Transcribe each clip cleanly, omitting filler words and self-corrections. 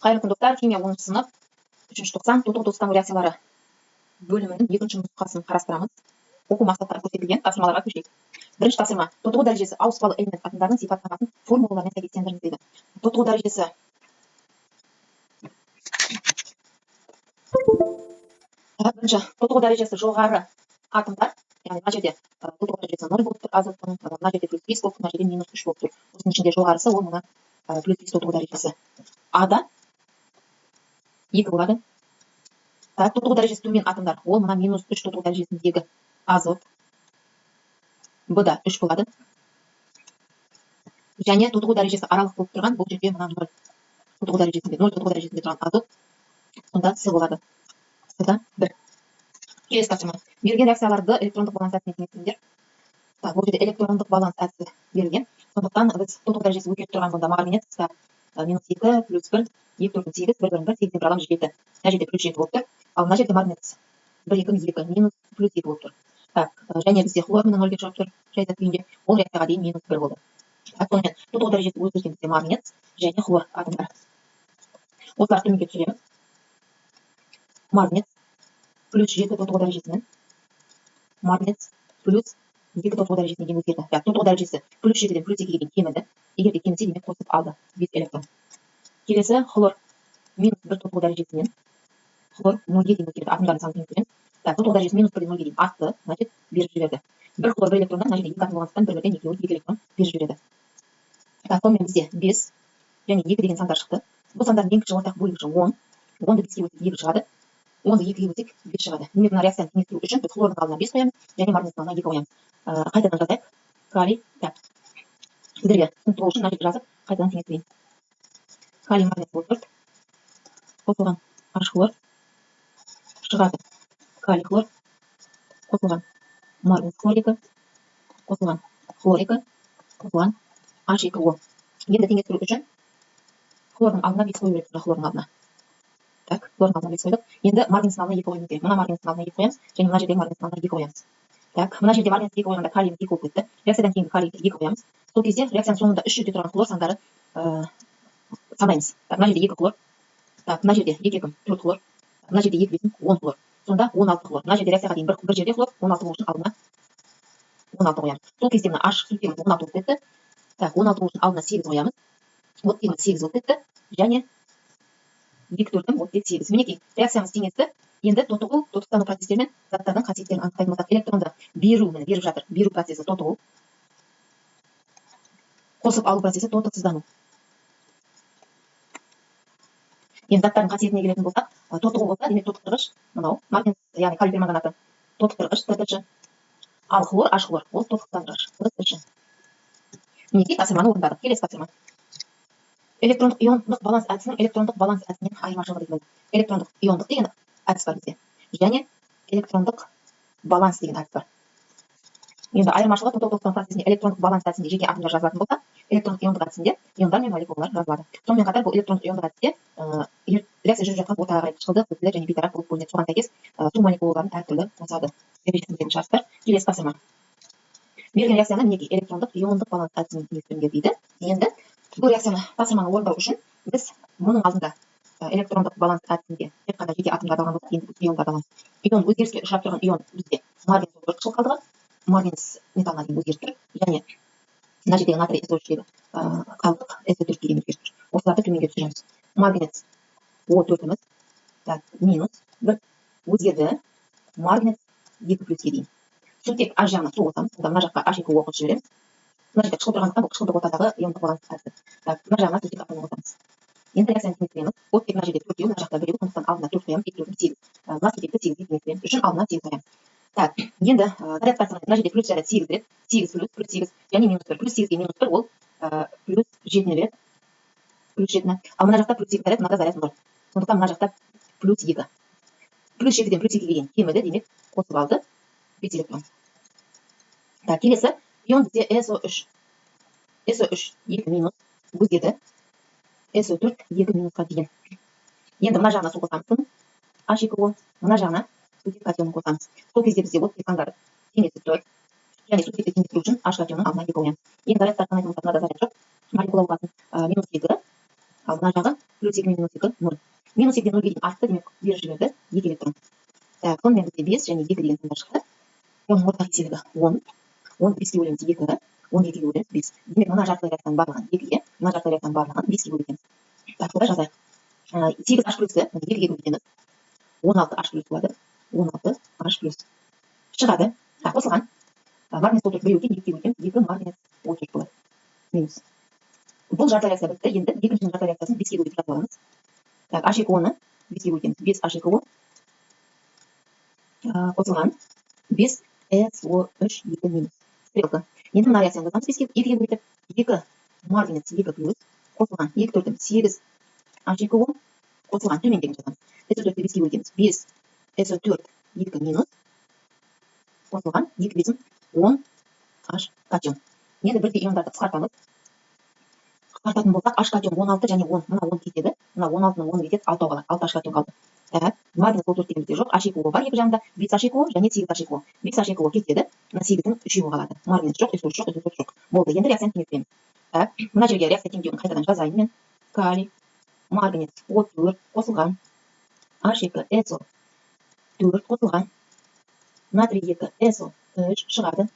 Қайырлы күн, достар! Химия 10 сынып, 3 тоқсан, тотығу тотықсыздану реакциялары бөлімінің екінші нұсқасын қарастырамыз. Оқу мақсаттары көрсетілген тапсырмаларға көшейік. Бірінші тапсырма. Тотығу дәрежесі ауыспалы элемент атомдарының сипаттамасын формулалармен сәйкестендіріңіз дейді. Тотығу дәрежесі бірінші, тотығу дәрежесі жоғары атомдар, яғни мына жерде тотығу дәрежесі 0 болып тұр азоттың, мына жерде плюс 5 болып тұр, мына жерде минус 3 болып тұр. Осының ішінде жоғарысы ол мына плюс 5 тотығу дәрежесі. А-да 2 болады. Так, тотығу дәрежесі төмен атомдар, ол мына минус 3 тотығу дәрежесіндегі азот. Б-да 3 болады. Және тотығу дәрежесі аралық болып тұрған бұл жерде мына 0 тотығу дәрежесінде, 0 тотығу дәрежесінде тұрған азот, сонда С болады. С-да 1. Келесі тапсырма. Берілген реакцияларды электрондық баланс әдісіне теңестіріңдер. Так, бұл жерде электрондық баланс әдісі берілген. Сондықтан біз тотығу дәрежесі өзгеріп тұрған бұнда марганец, так, минус 2, плюс 1, 2, 4, 8, 1, 1, 1, 8-ден бір аламыз, 7. Мына жерде плюс 7 болып тұр. Ал мына жерде марганец 1, 2, 2, минус плюс 2 болып тұр. Так, және бізде хлор міне нөлге шығып тұр, жай күйінде. Ол реакцияға дейін минус 1 болды. Так, сонымен тотығу дәрежесі өзгерген бізде марганец және хлор атомдары. Осыларды төменге түсіреміз. Марганец плюс 7 тотығу дәрежесінен марганец плюс 2 тотығу дәрежесіне дейін өзгерді. Так, тотығу дәрежесі плюс 7-ден плюс 2-ге дейін кеміді. Егер де кемісе, демек қосып алды 5 электрон. Келесі хлор минус 1 тотығу дәрежесінен хлор нөлге дейін өзгерді. Атомдардың санын теңестіреміз. Так, тотығу дәрежесі минус 1-ден нөлге дейін артты, значит, беріп жіберді. Бір хлор бір электроннан, мына жерде екі атом болғандықтан, бір бірден екеуі екі электрон беріп жібереді. Так, сонымен бізде 5 және 2 деген сандар шықты. Бұл сандардың ең кіші ортақ бөлгіші 10. 10-ды 5-ке бөлсек 2 шығады. 10-ды 2-ге бөлсек 5 шығады. Демек, мына реакцияны теңестіру үшін біз хлордың алдына 5 қоямыз және марганецтің алдына 2 қоямыз. Қайтадан жазайық. Калий, так. Сіздерге түсінікті болу үшін мына жерге жазып, қайтадан теңестірейін. Калий марганец болып тұр. Қосылған H хлор шығады. Калий хлор қосылған марганец хлор 2 қосылған хлор 2 қосылған H2O. Енді теңестіру үшін хлордың алдына 5 қою керек, хлордың алдына. Так, хлордың алдына 5 қойдық. Енді марганецтің алдына 2 қоюымыз керек. Мына марганецтің алдына 2 қоямыз және мына жердегі марганецтің алдына 2 қоямыз. Так, мына жерде марганец 2 қойғанда калийіміз 2 болып кетті. Реакциядан кейінгі калийді 2 қоямыз. Сол кезде реакцияның соңында 3 жерде тұрған хлор сандары санаймыз. Так, мына жерде 2 хлор. Так, мына жерде 2 2 4 хлор. Мына жерде 2 5 10 хлор. Сонда 16 хлор. Мына жерде реакцияға дейін бір жерде хлор, 16 болу үшін алдына 16 қоямыз. Сол кезде мына H сутегіміз 16 болып кетті. Так, 16 болу үшін алдына 8 қоямыз. Оттегіміз 8 болып кетті. Және 2 төртім оттек 8. Мінекей, реакциямыз теңесті. Енді тотығу, тотықсыздану процестерімен заттардың қасиеттерін анықтайтын болсақ, электронды беру, міне беріп жатыр. Беру процесі тотығу. Қосып алу процесі тотықсыздану. Енді заттардың қасиетіне келетін болсақ, тотығу болса, демек тотықтырғыш мынау марганец, яғни калий перманганаты тотықтырғыш ТТШ. Ал хлор, H хлор, ол тотықсыздандырғыш ТТШ. Мінекей, тапсырманы орындадық. Келесі тапсырма. Электрондық иондық баланс әдісінің электрондық баланс әдісінен айырмашылығы дейді. Электрондық иондық деген әдіс бар бізде. Және электрондық баланс деген әдіс бар. Енді айырмашылығы: тотығу тотықсыздану процесінде электрондық баланс әдісінде жеке атомдар жазылатын болса, электрондық иондық әдісінде иондар мен молекулалар жазылады. Сонымен қатар бұл электрондық иондық әдісте реакция жүріп жатқан ортаға қарай қышқылды, сутілі және бейтарап болып бөлінеді. Соған сәйкес су молекулаларын әртүрлі қосады. Ережесін білетін шығарсыздар. Келесі тапсырма. Берілген реакцияны мінекей электрондық иондық баланс әдісімен теңестіріңдер дейді. Енді бұл реакцияны, тапсырманы орындау үшін біз мұның алдында электрондық баланс әдісінде тек қана жеке атомдарды алған болсақ, енді біз иондарды аламыз. Ион, өзгеріске ұшырап тұрған ион бізде марганец бір қышқыл қалдығы, марганец металлына дейін өзгеріп тұр. Және мына жердегі натрий СО үштегі қалдық СО төртке дейін өзгеріп тұр. Осыларды төменге түсіреміз. Марганец О төртіміз, так, минус бір өзгерді, марганец екі плюске дейін. Сутек H жағына су қосамыз. Сонда мына жаққа H екі О қосып жібереміз. Мына жерде қышқыл тұрғандықтан, бұл қышқылдық ортадағы иондық баланс әдісі. Так, мына жағына сутек атомын қосамыз. Енді реакцияны теңестіреміз. Оттек мына жерде төртеу, мына жақта біреу, сондықтан алдына төрт қоямыз, екі төртім сегіз. Мына сутекті сегізге теңестіреміз үшін алдына сегіз қоямыз. Так, енді зарядтар санаймыз. Мына жерде плюс заряд сегіз рет, сегіз плюс, плюс сегіз және минус бір. Плюс сегізге минус бір ол плюс жетіні береді. Плюс жетіні. Ал мына жақта плюс сегіз заряд, мынада заряд ноль. Сондықтан мына жақта плюс екі. Плюс жетіден плюс екіге дейін кеміді, демек қосып алды 5 электрон. Так, келесі ион бізде СО3. СО3 екі минус өзгерді. СО4 екі минусқа дейін. Енді мына жағына су қосамыз бұның. H2O, мына жағына сутек катионын қосамыз. Сол кезде бізде оттек сандары теңесіп тұр. Және сутекті теңестіру үшін H катионын алдына екі қоямыз. Енді зарядтар санайтын болсақ, мынада заряд жоқ. Молекула болғасын минус екі, ал мына жағы плюс Плюс 2 мен минус 2, 0. Минус 2-ден 0-ге дейін артты, демек беріп жіберді 2 электрон. Так, сонымен бізде 5 және 2 деген сандар шықты. Оның ортақ еселігі 10. 10 5-ке бөлеміз 2, 12-ге бөлеміз 5. Демек, мына жартылай реакцияның барлығын 2-ге, мына жартылай реакцияның барлығын 5-ке бөлеміз. Так, сонда жазайық. 8 H плюсті 2-ге көбейтеміз. 16 H плюс болады. 16 H плюс. Шығады. Так, қосылған. Марганец О 4 біреу екен, 2-ге көбейтеміз. 2 марганец О 4 болады. Минус. Бұл жартылай реакция бітті. Енді екіншінің жартылай реакциясын 5-ке көбейтіп жазып аламыз. Так, H2O-ны 5-ке көбейтеміз. 5 H2O қосылған 5 SO3 2 минус. Стрелка. Енді мына реакцияны жазамыз 5-ке, 2-ге көбейтіп. 2 марганец 2 плюс қосылған 2 төртім 8 H2O қосылған төмендегіні жазамыз. SO4-ті 5-ке көбейтеміз. 5 SO4 2 минус қосылған 2 бесім 10 H катион. Енді бірдей иондарды қысқартамыз. Қысқартатын болсақ, H катион 16 және 10. Мына 10 кетеді. Мына 16-ның 10 кетеді, 6 қалады. 6 H катион қалды. Так, марганец О 4 деген бізде жоқ. H2O бар екі жағында. 5 H2O және 8 H2O. 5 H2O кетеді. Мына 8-дің үшеуі қалады. Марганец жоқ, SO3 жоқ, SO4 жоқ. Болды. Енді реакцияны теңестіреміз. Так, мына жерге реакция теңдеуін қайтадан жазайын мен. Калий, марганец О4 қосылған H2 SO4 қосылған натрий 2 SO3 шығады.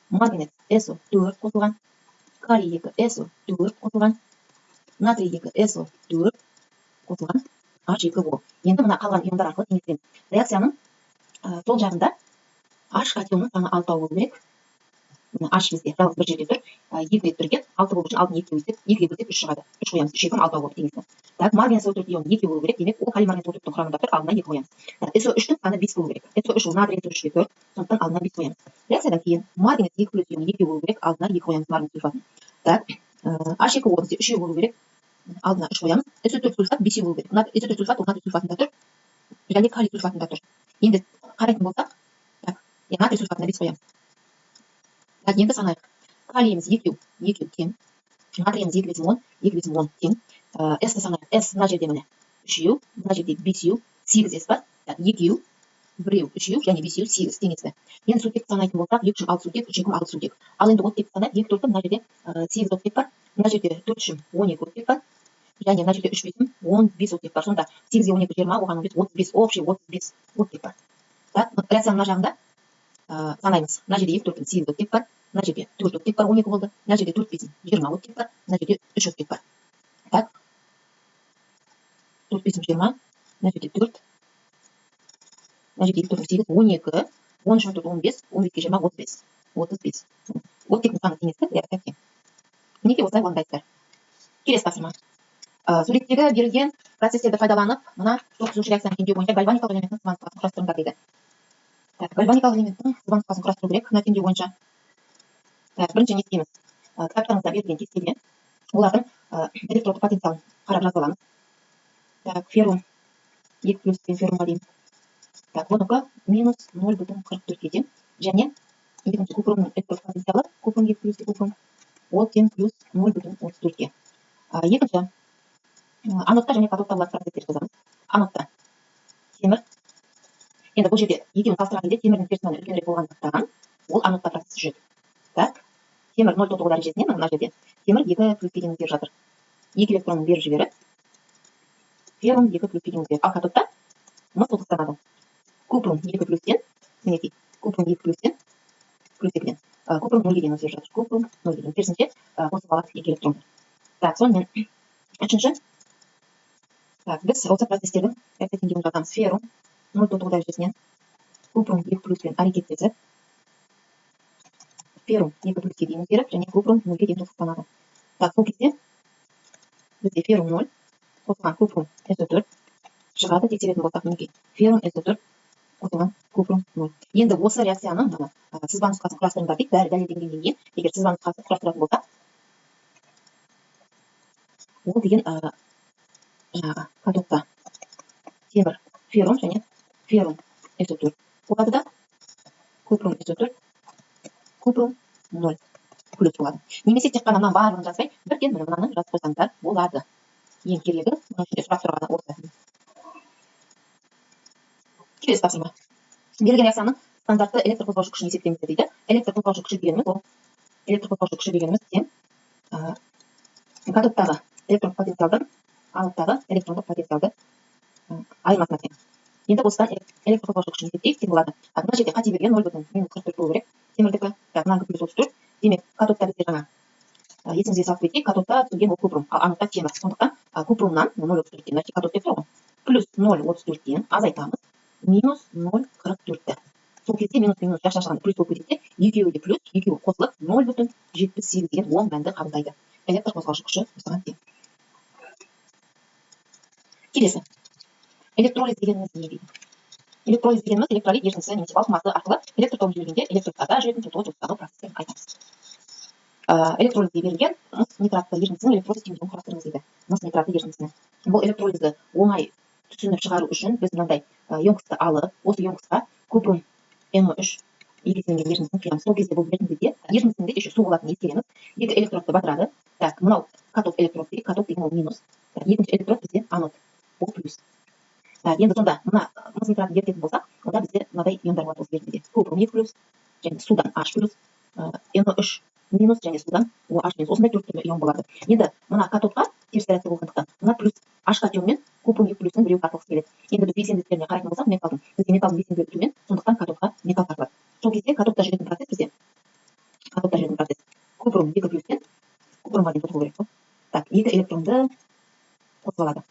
Марганец SO4 қосылған калий 2 SO4 қосылған натрий 2 SO4 қосылған H2O. Енді мына қалған иондар арқылы теңестіреміз. Реакцияның сол жағында H катионның саны алтау болу керек. Мына H бізде жалғыз бір жерде тұр, екі рет бірге, алты болу үшін алтыны екіге бөлсек, екіге бөлсек үш шығады. Үш қоямыз, үш екі алтау болып теңесті. Так, марганец О 4 ион екеу болу керек, демек ол калий марганец О 4-тің құрамында тұр, алдына екі қоямыз. Так, СО 3-тің саны 5 болу керек. СО 3 ол натрий СО 3-те 4, сондықтан алдына 5 қоямыз. Реакциядан кейін марганец 2 плюс ион екеу болу керек, алдына 2 қоямыз марганец сульфатын. Так, H2 О бізде үшеу болу керек, алдына 3 қоямыз. СО 4 сульфат бесеу болу керек. СО 4 сульфат ол натрий сульфатында тұр және калий сульфатында тұр. Енді қарайтын болсақ, так, натрий сульфатына 5 қоямыз. Так, енді санайық. Калийіміз екеу, екеу тең. Натриіміз екі бесім 10, екі бесім 10 тең. С-ті санайық. С мына жерде міне үшеу, мына жерде бесеу, 8 С бар. Так, екеу, біреу, үшеу және бесеу, 8 теңесті. Енді сутекті санайтын болсақ, екі үш алты сутек, үш екі алты сутек. Ал енді оттекті санайық, екі төртім мына жерде 8 оттек бар. Мына жерде төрт үшім 12 оттек бар. Және мына жерде үш бесім 15 оттек бар. Сонда 8-ге 12 20, оған 15, 35, общий 35 оттек бар. Так, реакцияның мына жағында санаймыз. Мына жерде екі төртім 8 оттек бар. Мына жерде төрт оттек бар, 12 болды. Мына жерде төрт бесім 20 оттек бар. Мына жерде үш оттек бар. Так, төрт бесім 20, мына жерде төрт, мына жерде екі төртім 8, 12, 13, 14, 15, 15-ке 20, 35. 35. Оттектің саны теңесті, реакция тең. Мінекей, осылай орындайсыздар. Келесі тапсырма. Суреттегі берілген процесстерді пайдаланып, мына ток түзуші реакцияны теңдеу бойынша гальваникалық элементтің сызба нұсқасын құрастырыңдар дейді. Так, гальваникалық элементтің сызба нұсқасын құрастыру керек мына теңдеу бойынша. Так, бірінші не істейміз? Кітаптарыңызда берілген кестеде олардың электродтық потенциалын қарап жазып аламыз. Так, феррум 2 плюс пен феррумға дейін. Так, бұнікі минус 0,44-ке тең. Және екінші купрумның электродтық потенциалы, купрум 2 плюс купрум, ол тең плюс 0,34-ке. Екінші, анодта және катодта болатын процесстер жазамыз. Анодта темір. Енді бұл жерде екеуін салыстырған кезде темірдің теріс мәні үлкенірек болғандықтан, ол анодта процесс жүреді. Так, темір 0 тотығу дәрежесінен мына жерде темір 2 плюске дейін өзгеріп жатыр. 2 электронын беріп жіберіп, феррум 2 плюске дейін өзгереді. Ал катодта мыс тотықсызданады. Купрум 2 плюстен, мінекей, купрум 2 плюстен, плюс 2-ден, купрум 0-ге дейін өзгеріп жатыр. Купрум 0-ге дейін. Керісінше, қосып алады 2 электронды. Так, сонымен үшінші. Так, біз осы процесстердің реакция теңдеуін жазамыз. Феррум 0 тотығу дәрежесінен купрум 2 плюспен әрекеттесіп, феррум 2 плюске дейін өзгеріп және купрум 0-ге дейін тотықсызданады. Так, сол кезде бізде феррум 0 қосылған купрум СО4 шығады. Тексеретін болсақ, мінекей, феррум СО4 қосылған купрум 0. Енді осы реакцияның мына сызба нұсқасын құрастырыңдар дейді. Бәрі дәлелденгеннен кейін, егер сызба нұсқасын құрастыратын болсақ, ол деген жаңағы катодта темір феррум және феррум СО4 болады да, купрум СО4, купрум 0 плюс болады. Немесе тек қана мынаның барлығын жазбай, бірден міне мынаны жазып қойсаңыздар болады. Ең керегі мұның ішінде сұрақ тұрғаны осы. Келесі тапсырма. Берілген реакцияның стандартты электр қозғаушы күшін есептеңіздер дейді. Электр қозғаушы күші дегеніміз, ол электр қозғаушы күші дегеніміз тең катодтағы электрон потенциалдың Аноттағы электрондық потенциалды айырмасына тең. Енді осыдан электр қозғаушы күшін есептейік, тең болады. Так, мына жерде қате берген 0,-44 болу керек темірдікі. Так, мынанікі плюс 34. Демек, катодта бізде жаңа есіңізге салып кетейік, катодта түскен ол купрум, ал анодта темір. Сондықтан купрумнан 0,34-тен, мына жерде катод деп тұр ғой, плюс 0,34-тен азайтамыз минус 0,44-ті. Сол кезде минус минус жақша ашылғанда плюс болып кетеді де, екеуі де плюс, екеуі қосылып 0,78 деген оң мәнді қабылдайды. Электр қозғаушы күші осыған тең. Келесі. Электролиз дегеніміз не дейді? Электролиз дегеніміз электролит ерітіндісі немесе балқымасы арқылы электр тогын жібергенде электродтарда жүретін тотығу жұлдыздану процестерін айтамыз. Электролизге берілген мыс нитратты ерітіндісінің электролиз теңдеуін құрастырыңыз дейді. Мыс нитратты ерітіндісінің. Бұл электролизді оңай түсініп шығару үшін біз мынандай емкостьті алып, осы емкостьқа купрум NO3 екі еселенген ерітіндісін құямыз. Сол кезде бұл ерітіндіде, ерітіндісінде еще су болатынын ескереміз. Екі электродты батырады. Так, мынау катод электрод дейік, катод деген ол минус. Так, екінші электрод бізде анод, ол плюс. Так, енді сонда мына мыс нитратын ерітетін болсақ, онда бізде мынадай иондар болады осы ерітіндіде. Купрум 2 плюс, және судан H плюс, NO3 минус және судан OH минус. Осындай төрт түрлі ион болады. Енді мына катодқа теріс зарядты болғандықтан, мына плюс H катион мен купрум 2 плюстың біреуі тартылғысы келеді. Енді біз белсенділіктеріне қарайтын болсақ, металдың, бізде металдың белсенділігі төмен, сондықтан катодқа металл тартылады. Сол кезде катодта жүретін процесс бізде, катодта жүретін процесс купрум 2 плюстен купрумға дейін тотығу керек қой. Так, екі электронды қосып алады.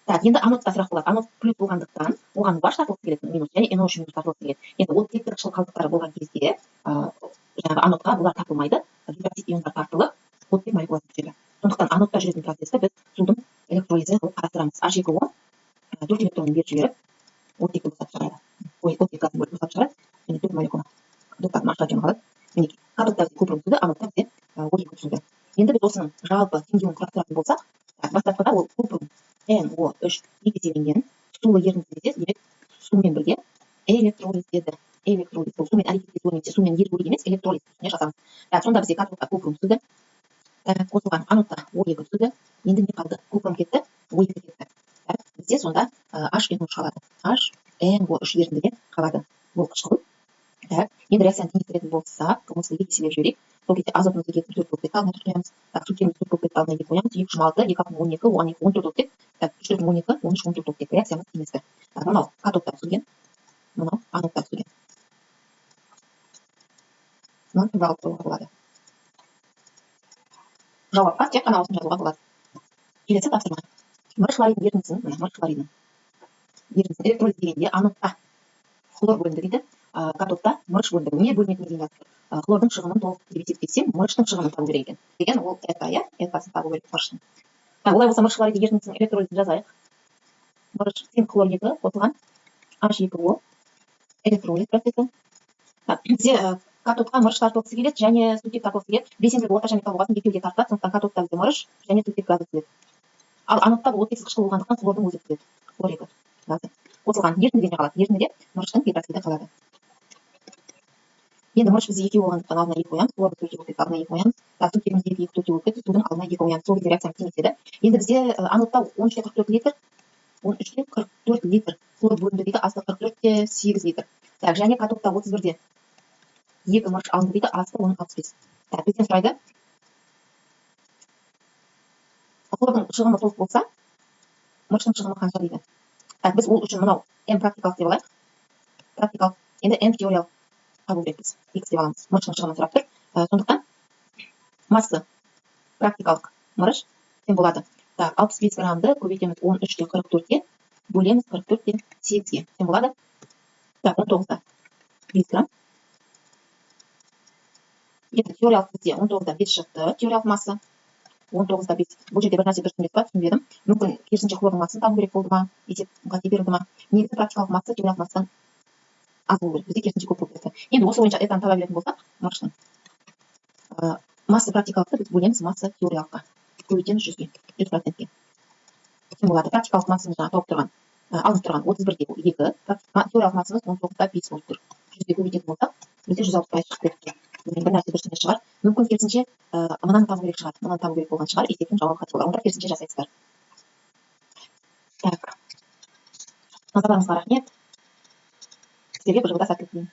Так, енді анодта сұрақ болады. Анод плюс болғандықтан оған OH тартылғысы келеді, минус, және NO3 минус тартылғысы келеді. Енді оттекті қышқыл қалдықтары болған кезде, жаңағы анодқа бұлар тартылмайды, гидроксид иондар тартылып, оттек молекуласы түседі. Сондықтан анодта жүретін процесті біз судың электролизі қылып қарастырамыз. H2O төрт электронын беріп жіберіп, оттекті босатып шығарады. Ой, оттек газын бөліп босатып шығарады. Және төрт молекула. Төрт атом H катионы қалады. Мінекей, катодта бізде купрум түсді, анодта бізде О2 түсді. Енді біз осының жалпы теңдеуін құрастыратын болсақ, так, бастапқыда ол купрум NO3 екі еселенген сулы ерітіндісі десе, демек сумен бірге электролиздеді. Электролиз бұл сумен әрекеттесуі немесе сумен ерігуі емес, электролиз үстіне жазамыз. Так, сонда бізде катодта купрум түсді. Так, қосылған анодта О2 түсді. Енді не қалды? Купрум кетті, О2 кетті. Так, бізде сонда HNO3 қалады. HNO3 ерітіндіде қалады. Бұл қышқыл. Так, енді реакцияны теңестіретін болсақ, осы екі еселеп жіберейік. Сол кезде азотымыз екі төрт болып кетті, алдына төрт қоямыз. Так, сутегіміз төрт болып кетті, алдына екі қоямыз. Екі жиырма алты, екі алты 12, оған екі 14 оттек. Так, үш төрт 12, 13, 14 оттек. Реакциямыз теңесті. Так, мынау катодта түзілген, мынау анодта түзілген. Мынаны таңдап алып қоюға болады. Жауапқа тек қана осыны жазуға болады. Келесі тапсырма. Мырыш хлоридінің ерітіндісін, мына мырыш хлоридінің ерітіндісін электролиз дегенде анодта хлор бөлінді дейді, катодта мырыш бөлінді. Не бөлінетініне дейін жазып тұр. Хлордың шығымын толық деп есептесем, мырыштың шығымын табу керек екен. Деген ол это, иә, этасын табу керек мырыштың. Так, олай болса мырыш хлориді ерітіндісінің электролизін жазайық. Мырыш цинк хлор екі қосылған H2O электролиз процесі. Так, бізде катодқа мырыш тартылғысы келеді және сутек тартылғысы келеді. Белсенділігі орташа металл болған соң екеуі де тартылады, сондықтан катодта бізде мырыш және сутек газы түседі. Ал анодта бұл оттексіз қышқыл болғандықтан хлордың өзі түседі. Хлор екі газы. Қосылған ерітіндіде не қалады? Ерітіндіде мырыштың гидроксиді қалады. Енді мырыш бізде екеу болғандықтан алдына екі қоямыз, хлорды төртеу болып кетті, алдына екі қоямыз. Так, сутегіміз екі, екі төртеу болып кетті, судың алдына екі қоямыз. Сол кезде реакциямыз теңеседі. Енді бізде анодта 13,44 литр, 13,44 литр хлор бөлінді дейді, асты 44,8 литр. Так, және катодта 31,2 мырыш алынды дейді, асты оның 65. Так, бізден сұрайды. Хлордың шығымы толық болса, мырыштың шығымы қанша дейді. Так, біз ол үшін мынау М практикалық деп алайық. Практикалық. Енді М теориялық табу керекпіз. X деп аламыз. Мырыштың шығымын сұрап тұр. Сондықтан масса практикалық мырыш тең болады. Так, 65 граммды көбейтеміз 13,44-ке, бөлеміз 44,8-ге. Тең болады. Так, 19,5 грамм. Енді теориялық бізде 19,5 шықты, теориялық масса. 19,5. Бұл жерде бір нәрсе дұрыс емес па, түсінбедім. Мүмкін керісінше хлордың массасын табу керек болды ма, есеп қате берілді ма. Негізі практикалық масса теориялық массадан аз болу керек. Бізде керісінше көп болып кетті. Енді осы бойынша этаны таба беретін болсақ, мырыштың масса практикалықты біз бөлеміз масса теориялыққа. Көбейтеміз 100-ге, 100%-ке. Тең болады. Практикалық массамыз жаңа тауып тұрған, алынып тұрған 31,2. Теориялық массамыз 19,5 болып тұр. 100-ге көбейтетін болсақ, бізде 160% шығып кетті. Бір нәрсе дұрыс емес шығар. Мүмкін керісінше мынаны табу керек шығар. Мынаны табу керек болған шығар. Есептің жауабы қате болар. Онда керісінше жасайсыздар. Так. Назарларыңызға рахмет. Сіздерге БЖБ-да сәттілік тілеймін.